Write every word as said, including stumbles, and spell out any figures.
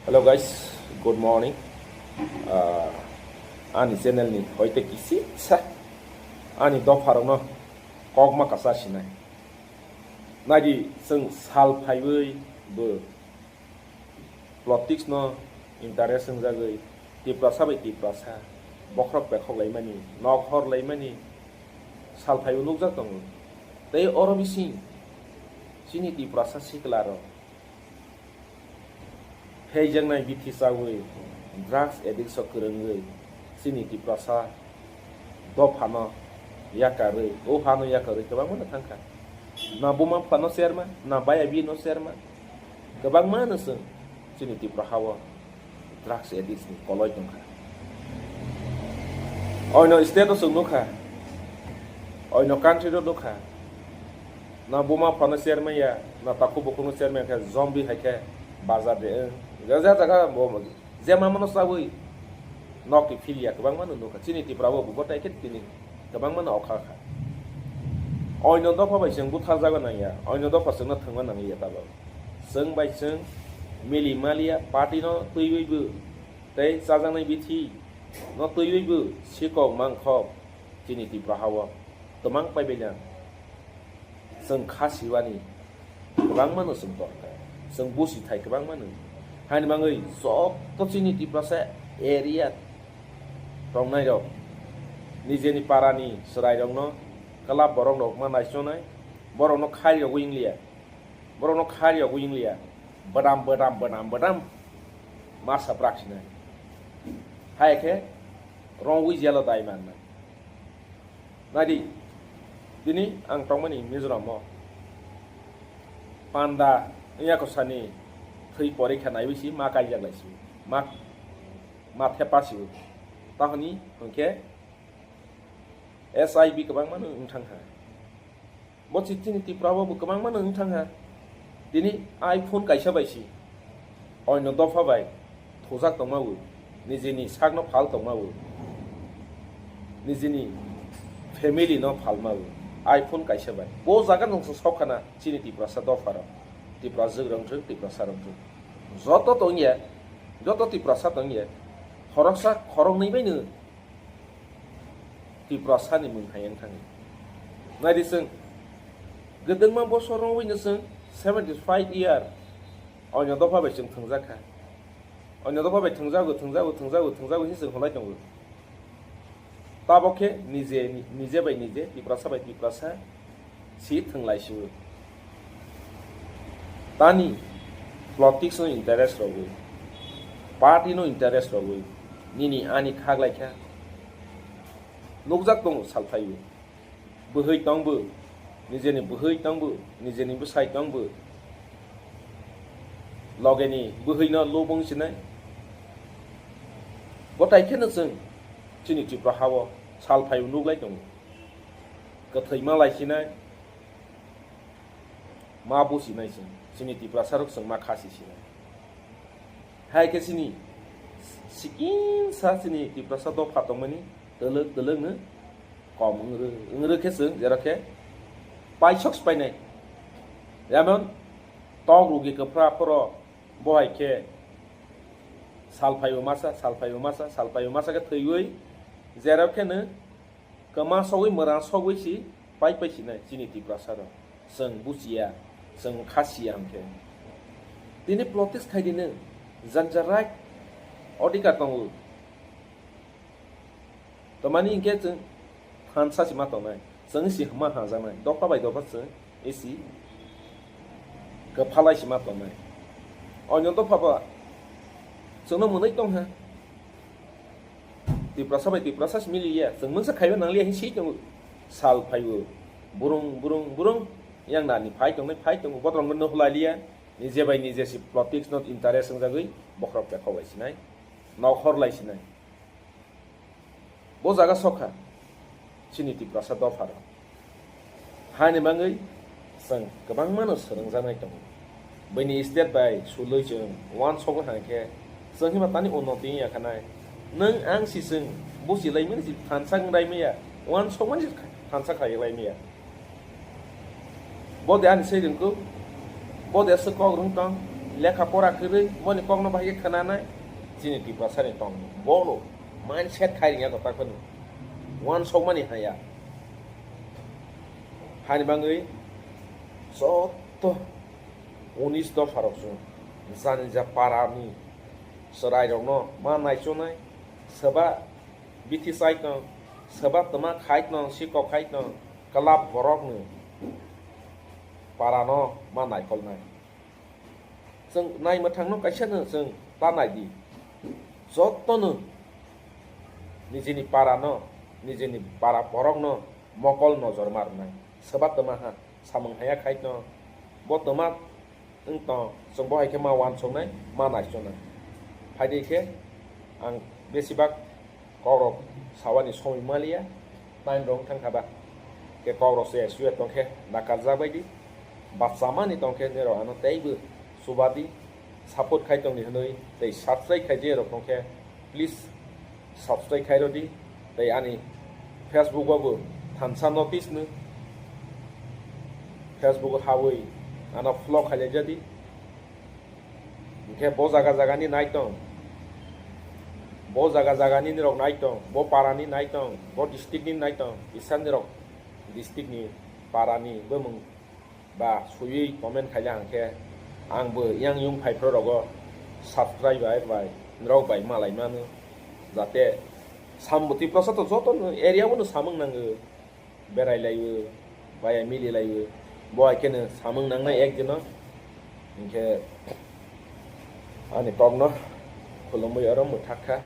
Hello guys, good morning. Ah, ani channel ni hoite kisisa ani dopha rokno kokma kasa sinai. Nadi chwng sal phaiwi bo politics no interest wngjagwi Tiprasa bai Tiprasa bokhorok pekhok laimani, nok hor laimani sal phaiwi nukjak tongo. Tei oro bising chini Tiprasa sikla rok pheijaknai bithi chawi drugs addict o kwrwngwi chini Tiprasa dophano yakarwi, o hano yakarwi kwbangmano thangkha. Na buma phano cherma, na baya bino cherma, kwbangmano chwng chini Tipra hao drugs addict ni koloi tongkha. Oino state o chwng nukha, oino country o nukha. Na buma phano chermaya, na takhuk bukhukno chermaya khe zombie hai khe bazar de wng. Je jaga bo je mamano chawi nok ki philia kwbangmano nukha. Chini Tipra o bo gota khe tini kwbangmano okha kha. Oino dopha bai chwng butharjago nangya, oino dopha chwngno thwngma nangya tabok. Chwng bai chwng mili malia party no twiwi bo tei chajaknai bithi no twiwi bo sikok mangkhok chini Tipra hao twmang paibaina. Chwng kha siwani kwbangmano chwng torkha, chwng busi thai kwbangmano. Haini bagwi joto chini Tiprasa area tongnai rok nijeni parani chwrai rokno kwlap borok rok ma naisonai, borokno khai rogwi wnglia, borokno khai rogwi wnglia, badam badam badam badam ma saprak sinai. Hai khe rongwi jelo dai mannai. Naidi, tini ang tongmani Mizoram o panda wngya kwsani thwi porikha naiwi si ma kaijak lai si, ma, ma thepa si. Tahoni hwnkhe S I B kwbangma no wng thang kha. Bo si chini Tripura o bo kwbangma no wng thang kha. Tini iPhone kaisa bai si. Oino dopha bai thujak tongma bo, nijeni sakno phal tongma bo, nijeni family no phalma bo, iPhone kaisa bai. Bo jaga nung sok khana chini Tiprasa dopha rok, Tiprajwk rok thung, Tiprasa rok thung. Joto tongya, joto Tiprasa tongya, khoroksa khoroknwi bai no Tiprasa ni mung hai wng thangwi. Naidi chwng, gwdwngma bosor wngwi no chwng seventy five year oino dopha bai chwng thwngjak kha. Oino dopha bai thwngjago, thwngjago, thwngjago, thwngjago hinwi chwng hwnlai tongo. Tabok khe nije, nije bai nije, Tiprasa bai Tiprasa si thwnglai sio. Tani politics no interest rogwi, party no interest rogwi, nini ani khaglai kha. Nukjak tongo salphaio. Bwhwi tongbo, nijeni bwhwi tongbo, nijeni bwsai tongbo. Logeni bwhwino lobong sinai. Botai kheno chwng chini Tripura hao salphaio nuklai tongo. Kwthwi malai sinai. Ma busi nai chwng, chini Tiprasa rok chwng ma khasi sinai. Hai khe chini sikin sa chini Tiprasa dopha tongmani twlwk twlwk no kom wng rw, wng rw khe chwng jero khe paisok painai. Jemon tok rugi kwphra phoro bo hai khe salphaio masa, salphaio masa, salphaio masa khe thwiwi jero khe no kwma sogwi mwran sogwi si pai pai sinai chini Tiprasa rok. Chwng buchiya, chwng khasiya hwnkhe. Tini politics khai di nwng, janja right odhikar tongo. Tamani hinkhe chwng thansa si ma tongnai, chwng si hwnma hajaknai, dopha bai dopha chwng isi kwphalai si ma tongnai. Oino dopha ba chwngno mwnwi tongkha. Tiprasa bai Tiprasa si miliya, chwng mungsa khaiwi nangliya hin si tongo. Sal phaibo, burung, burung, burung, yang nani phai tongnai, phai tongo, botrok no nuhlai liya, nije bai nije si politics no interest wngjagwi bokhorok pekhok lai sinai, nok hor lai sinai. Bo jaga sokha chini Tiprasa dopha rok. Haini bagwi chwng kwbangmano swrwngjaknai tongo. Bini state bai sulwi chwng uansukha hwnkhe chwng hima tani unnoti wngya khanai. Nwng ang si chwng buchi laimani si thansa wng raimaya, uansukmani si thansa khlai laimaya. Bo de ani se rwngkuk, bo de aswk kok rwng tong, lekha pora kwrwi boni kokno bahai khe khwnanai chini Tiprasani tong. Bono mindset khai ringya kwtal phano uansukmani haya. Hani bagwi joto unis dopharok chwng jani ja parani chwrairokno ma naichonai, swba bithi chai tong, swba twma khai tong, sikok khai tong, club borokni parano ma naikolnai. Chwng nai mwthangno kaisano chwng ta nai di. Jotono nijini parano, nijini para borokno mokol nojor ma rwnai. Swba twma ha, samung haya khai tong, bo twma wng tong, chwng bo hai khe ma uansuknai, ma naichonai. Phaidi khe ang besibak kokrok sawani somoi maliya, time rok wng thangkha ba. Khe kokrok se suya tongkhe nakarjak baidi, bachamani tongkhe nirok ano teibo chubadi, support khai tongdi hwnwi tei subscribe khai je rok tongkhe please subscribe khai rodi, tei ani Facebook o bo thansa notice no Facebook o hawi ano follow khai jadi. Hingke bo jaga jagani nai tong, bo jaga jagani nirok nai tong, bo parani nai tong, bo district ni nai tong, isani rok district ni parani bwmwng ba suyui comment khaile hingke ang bo yang yung phai phro rogo subscribe bai bai norok bai malai mano, jate sambuti prosa to joto no area o no samung nango. Berai laiwi, baya mili laiwi, bo hai kheno samung nangnai ek dino. Hinkhe ani kokno khulumwi oro mwthak kha.